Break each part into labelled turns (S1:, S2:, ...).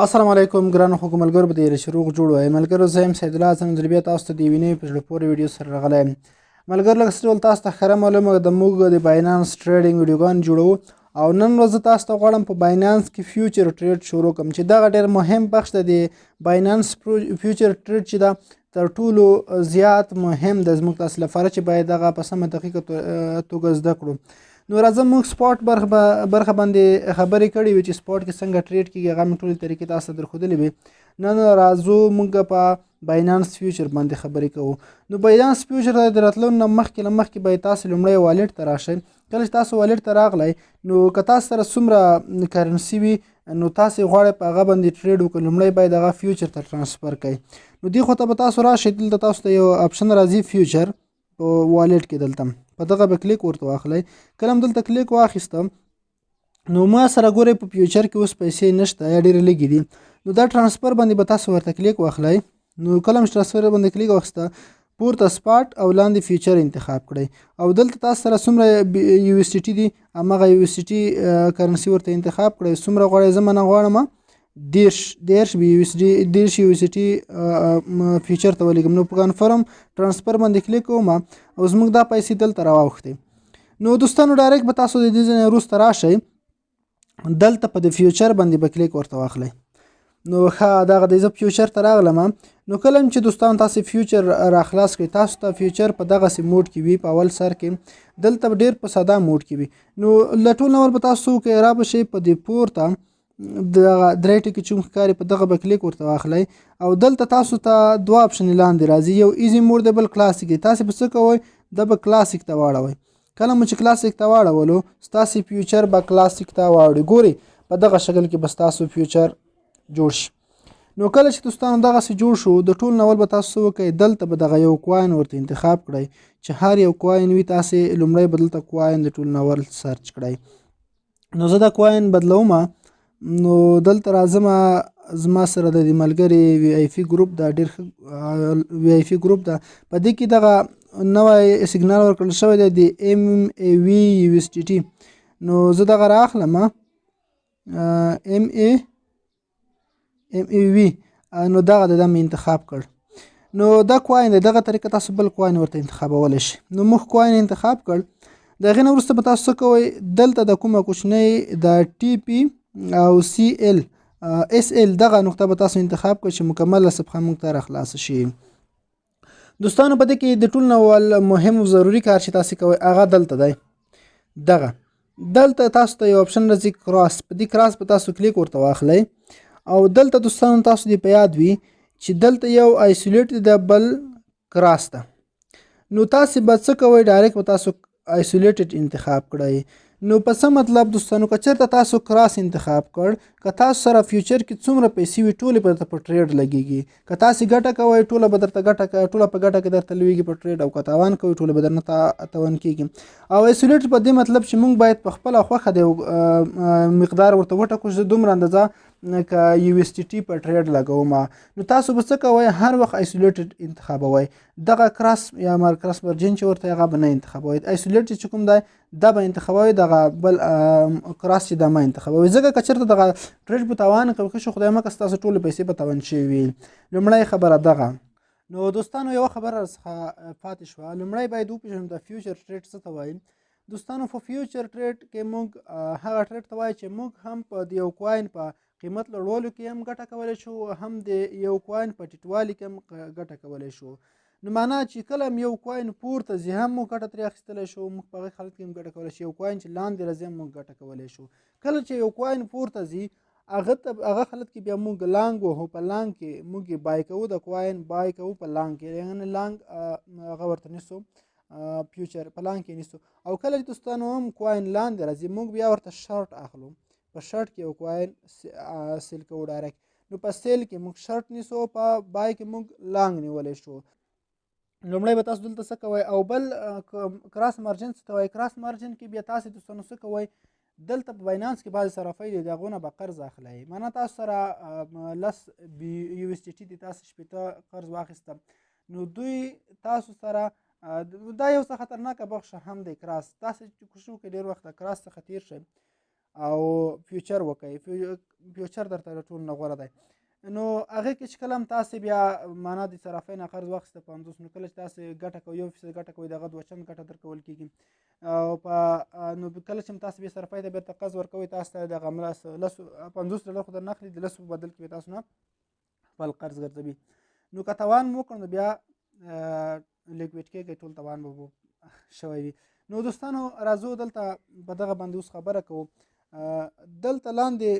S1: السلام علیکم ګرانو خوږو ملګرو، به دې روغ جوړ وای. ملګرو، زه یم سیدالله حسن، ځل بیا تاسو ته د یوې نوې په زړه پورې ویډیو سره راغلی یم. ملګرو، لکه څه ډول تاسو ته ښکاره معلومه د موږ د باینانس trading ویډیوګان جوړوو او نن ورځ زه تاسو ته غواړم په باینانس کې future trade شروع کړم، چې دغه ډېر مهم بخش دی. د باینانس future trade چې ده تر ټولو زیات مهم دی زموږ تاسو لپاره، چې باید دغه په سمه دقیقه توګه زده کړو. نو راځه موږ spot برخه باندې خبرې کړې وي چې spot کې څنګه trade کېږي، هغه مې ټولې طریقې تاسو ته درښودلې وي. نن راځو موږ په باینانس future باندې خبرې کوو. نو باینانس future ته د راتلو نه مخکې له مخکې باید تاسو لومړی wallet ته راشئ. کله چې تاسو wallet ته راغلی، نو که تاسو سره څومره currency وي، نو تاسو غواړئ په هغه باندې trade وکړئ، لومړی باید هغه future ته transfer کړئ. نو دې خوا ته به تاسو راشئ، دلته تاسو ته یو option راځي future په wallet کې، دلته په دغه به کلیک ورته واخلئ. کله هم دلته کلیک واخیسته، نو ما سره ګورئ په future کې اوس پیسې نشته یا ډېرې لږې دي. نو دا transfer باندې به تاسو ورته کلیک واخلئ. نو کله هم چې transfer باندې کلیک واخیسته، پورته spot او لاندې future انتخاب کړئ او دلته تاسو سره څومره یو اس ټي دي، هماغه یو اس ټي currency ورته انتخاب کړئ. څومره غواړئ؟ زه منه غواړم 30 بي یو اس ډي، 30 یو اس ټي future ته ولیږم. نو په confirm transfer باندې کلیک کوم او زموږ دا پیسې دلته راواوښتې. نو دوستانو، direct به تاسو د دې ځای نه وروسته راشئ، دلته په د future باندې به کلیک ورته واخلئ. نو ښه، دغه دی، زه future ته راغلم. نو کله چې دوستان تاسو future را خلاص کړئ، تاسو ته future په دغسې mode کې وي. په اول سر کې دلته ډېر په ساده mode کې وي. نو له ټول نه به تاسو کې را به شئ، په دې پورته دغه درې ټکي چې ښکاري، په دغه به کلیک ورته واخلئ او دلته تاسو ته دوه option لاندې راځي، یو easy mode دی، بل کلاسیک دی. تاسو به څه کوئ؟ دا به کلاسیک ته واړوئ. کله مو چې کلاسیک ته واړولو، ستاسو future به کلاسیک ته واړي. ګورئ، په دغه شکل کې به ستاسو future جوړ شي. نو کله چې دوستانو دغسې جوړ شو، د ټول نه اول به تاسو څه وکړئ؟ دلته به دغه یو coin ورته انتخاب کړئ، چې هر یو coin وي، تاسې لومړی به دلته coin د ټول نه اول search کړئ. نو زه دا coin بدلوم. نو دلته راځم، زما سره د دې ملګري VIP group دا ډېر ښه VIP group ده. په دې کې دغه نوی سیګنال ورکړل شوی دی د ایم ای وي یو اس ټي ټي. نو زه دغه رااخلم، ایم ای وي. نو دغه د مې انتخاب کړ. نو دا coin دی. دغه طریقه تاسو بل coin ورته انتخابولی شئ. نو موږ coin انتخاب کړ. د هغې نه وروسته به تاسو څه کوئ؟ دلته د کومه کوچنۍ د ټي پي او سی ال اس ال دغه نقطه به تاسو انتخاب کړئ، چې مکمله صفحه موږ ته راخلاصه شي. دوستانو، په دې کې د ټول نه اول مهم او ضروري کار چې تاسو کوئ، هغه دلته دی. دغه دلته تاسو ته یو option راځي cross. په دې cross به تاسو کلیک ورته واخلئ او دلته دوستانو تاسو دې په یاد وي چې دلته یو isolate د بل cross ده. نو تاسو به څه کوئ؟ direct به تاسو isolated انتخاب کړئ. نو په څه مطلب دوستانو؟ که چېرته تاسو cross انتخاب کړ، که تاسو سره future کې څومره پیسې وي، ټولې به درته په trade لګېږي. که تاسو ګټه کوئ، ټوله به درته ګټه کوي، ټوله په ګټه کې درته لویږي په trade او که تاوان کوئ، ټوله به درنه تاوان کېږي. او isolated په دې مطلب چې موږ باید په خپله خوښه د مقدار ورته وټاکو، چې دومره اندازه که یو اس ټي ټي په trade لګوم. نو تاسو به څه کوئ؟ هر وخت isolated انتخابوئ. دغه cross یا مار cross margin چې ورته، هغه به نه انتخابوئ. isolated چې کوم دی، دا به انتخابوي. دغه بل cross چې دا ما انتخابوي، ځکه که چېرته دغه trade په تاوان کوي شو، خدای مه که ستاسو ټولې پیسې په تاوان شوي وي. لومړی خبره دغه. نو دوستانو، یوه خبره څخه پاتې شوه. لومړی باید وپېژنو د future trade څه ته وایي. دوستانو، په future trade کې موږ هغه trade ته وایي چې موږ هم په د یو coin په قیمت لوړولو کې هم ګټه کولی شو، هم د یو coin په ټیټوالي کې هم ګټه کولی شو. نو معنا چې کله هم یو coin پورته ځي، هم موږ ګټه ترې اخیستلی شو، موږ په هغه حالت کې هم ګټه کولی شو. یو coin چې لاندې راځي، هم موږ ګټه کولی شو. کله چې یو coin پورته ځي، هغه ته هغه حالت کې بیا موږ long وهو. په long کې موږ buy کوو، د coin buy کوو په long کې، یعنې long هغه ورته نیسو، future په long کې نیسو. او کله چې دوستانو هم coin لاندې راځي، موږ بیا ورته شارټ اخلو. په شارټ کې یو coin sell کوو direct. نو په sell کې موږ شارټ نیسو، په buy کې موږ long نیولی شو. لومړی به تاسو دلته څه کوئ؟ او بل cross margin څه ته وایي؟ cross margin کې بیا تاسو دوستانو څه کوئ؟ دلته په باینانس کې بعضې صرافۍ دي، د هغو نه به قرض اخلئ. معنا تاسو سره 10 بي یو اس ټي ټي دي، تاسو 60 قرض واخیسته، نو دوی تاسو سره دا یو څه خطرناکه بخش هم دی cross. تاسو چې کوشش وکړئ، ډېر وخت د cross څخه تیر شئ. او فیوچر وکړئ. فیوچر درته ټول نه غوره دی. نو هغه کې چې کله هم تاسې بیا معنا د صرافۍ نه قرض واخیسته 50، نو کله چې تاسې ګټه کوئ 1% ګټه کوئ، دغه دوه چند ګټه درکول کېږي. او په نو کله چې هم تاسې بیا صرافۍ ته بېرته قرض ورکوئ، تاسو ته دغه لس 50 ډالر خو درنه اخلي، د لسو په بدل کې به تاسو نه خپل قرض ګرځوي. نو که توان مو وکړ نو بیا لیکویډ کېږي، ټول توان به شوی وي. نو دوستانو راځو دلته په دغه باندې اوس خبره کوو. دلته لاندې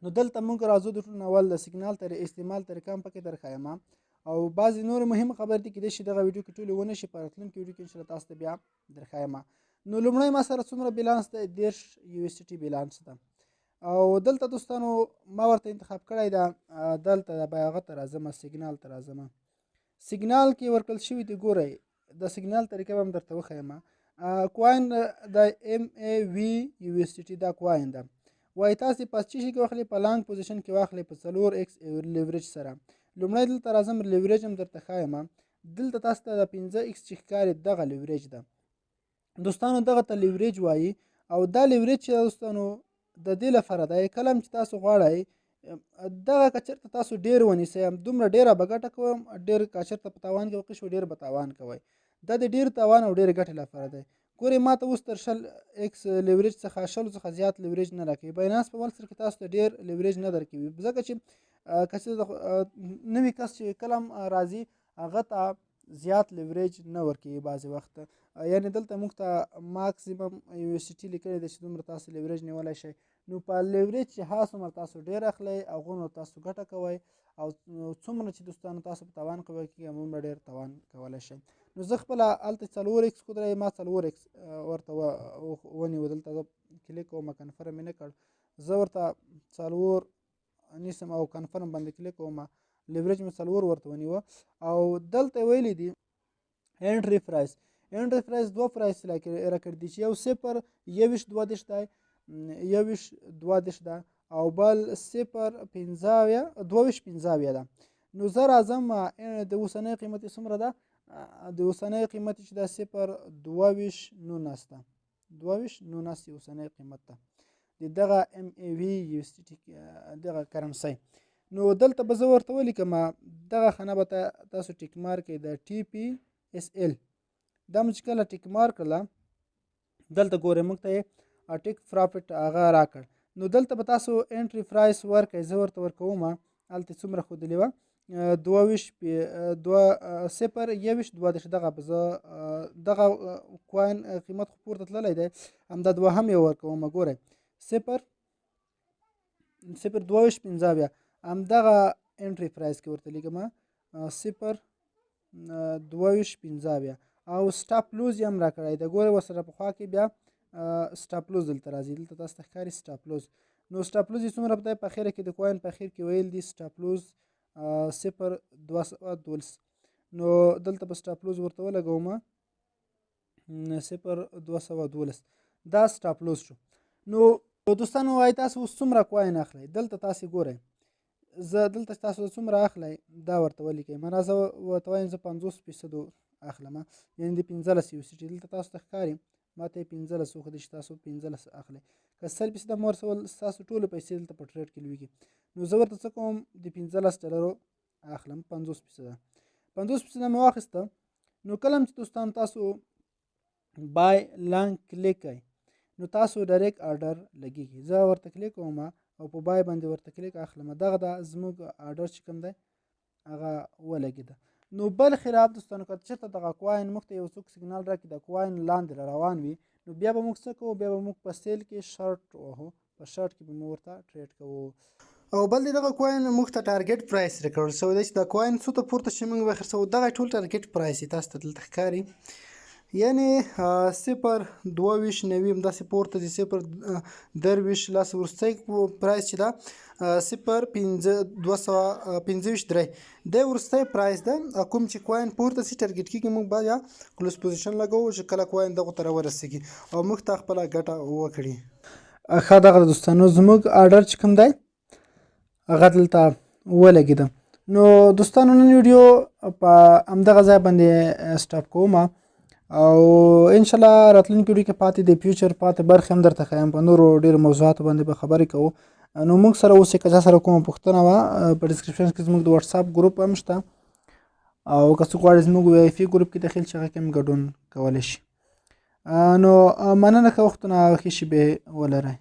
S1: نو دلته موږ راځو د ټولو اول د سیګنال تر استعمال طریقه هم پکې درښایم، او بعضې نورې مهمې خبرې دي کېدای شي دغه ویډیو کې ټولې ونه شي، په راتلونکي ویډیو کې انشاءالله تاسو ته بیا درښایم. نو لومړی ما سره څومره بیلانس دی؟ 30 یو اس ټي بیلانس ده. او دلته دوستانو ما ورته انتخاب کړی ده، دلته د بیا هغه ته راځم، سیګنال ته راځم. سیګنال کې ورکړل شوي دي، ګورئ د سیګنال طریقه به هم درته وښایم. کوین د ام ای وی یو اس ټي دا کوین ده. وایي تاسې په څه شي کې واخلئ؟ په لانګ پوزیشن کې واخلئ په 4 ایکس لیوریج سره. لومړی دلته راځم، لیوریج هم درته ښایم. دلته تاسو ته د 5 ایکس چې ښکاري دغه لیوریج ده دوستانو، دغه ته لیوریج وایي. او دا لیوریج چې دوستانو د دې لپاره دی، کله هم چې تاسو غواړئ دغه که چېرته تاسو ډېر ونیسئ، دومره ډېره به ګټه کوم، ډېر که چېرته په تاوان کې واقع شو ډېر به تاوان کوئ. دا د ډېر تاوان او ډېرې ګټې لپاره دی. ګورئ ما ته اوس تر 20 ایکس لیوریج څخه 20 څخه زیات لیوریج نه راکوي. باینانس په ول سره کې تاسو ته ډېر لیوریج نه درکوي، ځکه چې که چېرته نوی کس چې کله هم راځي هغه ته زیات لیوریج نه ورکوي بعضې وخت. یعنې دلته موږ ته ماکسیمم یو اس ټي لیکلی دی چې دومره تاسو لیوریج نیولی شئ. نو په لیوریج چې هر څومره تاسو ډېر اخلئ هغومره تاسو ګټه کوئ، او څومره چې دوستانو تاسو په تاوان کوئ کېږي همغومره ډېر تاوان کولی شئ. نو زه خپله هلته 4 ایکس ښودلی، ما 4 ایکس ورته ونیو. دلته زه کلیک کوم، کنفرم مې نه کړ، زه ورته 4 نیسم او کنفرم باندې کلیک کوم، لیوریج مې 4 ورته ونیوه. او دلته ویلي دي انټري پرایس، انټري پرایس دوه پرایس راکړي دي چې یو 0.2132 دی، 2132 ده، او بل 0.75 2275 ده. نو زه راځم، د اوسنۍ قیمت یې څومره ده؟ د اوسنۍ قیمت چې ده 0.2219 ده، 2219 یې اوسنۍ قیمت ده د دغه ام ای وی یو اس ټي دغه کرنسۍ. نو دلته به زه ورته ولیکم، دغه خانه به تاسو ټیک مارک کړئ، د ټي پي اس ال. دا مې چې کله ټیک مارک کړله، دلته ګورئ موږ ته یې ټیک پرافټ هغه راکړ. نو دلته به تاسو انټري پرایس ورکړئ، زه ورته ورکوم. هلته څومره ښودلې وه؟ دوه ویشت دوه، 0.2132. دغه به زه، دغه کوین قیمت خو پورته تللی دی، همدا دوهم یې ورکوم. ګورئ 0.2275، همدغه انټري پرایس کې ورته لیکم، 0.2275. او سټاپ لوز یې هم راکړی دی. ګورئ ورسره په خوا کې بیا، سټاپ لوز دلته راځي، دلته تاسو ته ښکاري سټاپ لوز. نو سټاپ لوز یې څومره دی؟ په اخره کې د کوین په اخر کې ویل دي سټاپ لوز، 0.212. نو دلته به سټاپ لوز ورته ولګوم، 0.212، دا سټاپ لوز شو. نو دوستانو وایي تاسو اوس څومره کوین اخلئ؟ دلته تاسې ګورئ، زه دلته تاسو څومره اخلئ دا ورته ولیکئ. مانا زه ورته وایم زه پنځوس فیصدو اخلم، یعنې د 15 یو سي ټي. دلته تاسو ته ښکاري ما ته یې 15 وښودل چې تاسو 15 اخلئ. که سل فیصده مو ورسول ستاسو ټولې پیسې دلته په ټریډ کې لویږي. نو زه ورته څه کوم، د 15 ډالرو اخلم، پنځوس فیصده. پنځوس فیصده مې واخیسته. نو کله هم چې دوستان تاسو بای لانګ کلیک کړئ، نو تاسو ډایرکټ آرډر لګیږي. زه ورته کلیک کوم او په بای باندې ورته کلیک اخلم. دغه دا زموږ آرډر چې کوم دی هغه ولګېده. نو بل خلاف دوستانو که چېرته دغه کوین موږ ته یو څوک سیګنال راکړي، دا کوین لاندې را روان وي، نو بیا به موږ څه کوو؟ بیا به موږ په سیل کې شارټ وهو، په شارټ کې به موږ ورته ټریډ کوو.
S2: او بل دی دغه کوین موږ ته ټارګټ پرایس راکړل شوی دی چې دا کوین څو ته پورته شي موږ به خرڅوو. دغه ټول ټارګټ پرایس یې تاسو ته دلته ښکاري، یعنې 0.2290 همداسې پورته ځي، 0.23 لاس وروستی پرایس چې ده، صفر پنځه دوه سوه، پنځه ویشت درې دی وروستی پرایس ده. کوم چې کوین پورته سي ټارګټ کېږي، موږ به بیا کلوز پوزیشن لګوو چې کله کوین دغو ته راورسېږي او موږ ته خپله ګټه وکړي.
S1: ښه دغه دوستانو زموږ آرډر چې کوم دی هغه دلته ولګېده. نو دوستانو نن ویډیو په همدغه ځای باندې سټاپ کوم. او ان شاء الله راتلونکي ویډیو کې پاتې د فیوچر پاتې برخې هم درته ښیم، په نورو ډېرو موضوعاتو باندې به خبرې کوو. نو موږ سره اوسئ. که چا سره کومه پوښتنه وه، په ډسکرپشن کې زموږ د واتساپ ګروپ هم شته، او که څوک غواړي زموږ وي آی پي ګروپ کې داخل شي، هغه کې هم ګډون کولی شي. نو مننه، ښه وختونه او ښې شېبې ولرئ.